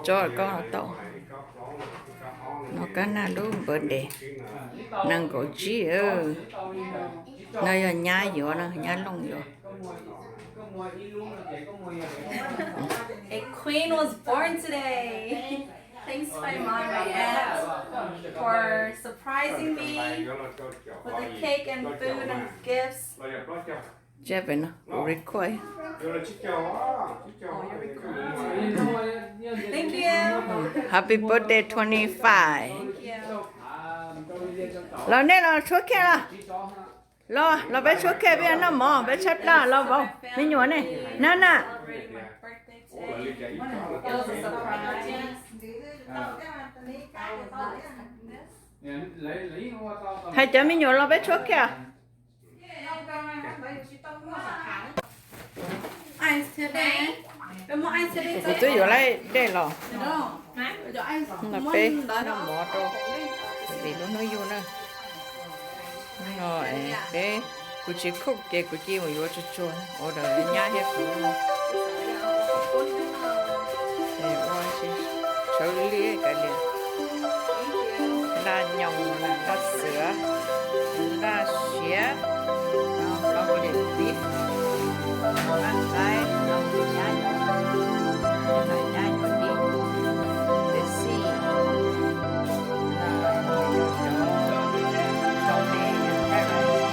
Tso koj tau. No kab naj lub birthday, nees nkaum tsib. No yog nyab yuav no, nyab Looj yuav. A queen was born today. Thanks my mom and my aunt for surprising me with the cake and food and gifts. Tsis pem no, kuv record. Thank you. Happy birthday twenty five. Los nej los tshuab kiag los. Los, los peb tshuab kiag, peb noj mov, peb tshaib plab los vauv, me nyuam ne. Na na. Hais cov me nyuam los peb tshuab kiag. Kuv twb yuav laib dej los. No peb noj mov rau vim lub hnub yug na. No peb, kuv tsis cook ces kuv cia mus yuav tsuag tsuag ua rau nyab thiab kuv. Sawv liab kav liam. Ntaj nyoos, ntaj xwm, ntaj siav, no broccoli, beef, ntaj qaib, no nyab, nyab yuav dib, tes xij, no cov, cov me fried rice.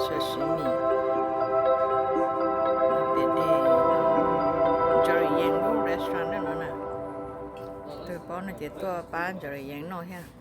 Sawv siv mis, no pem dej, Ntsaws Yees lub restaurant no na. Tus paub no ces tuaj pab Ntsaws Yees noj thiab.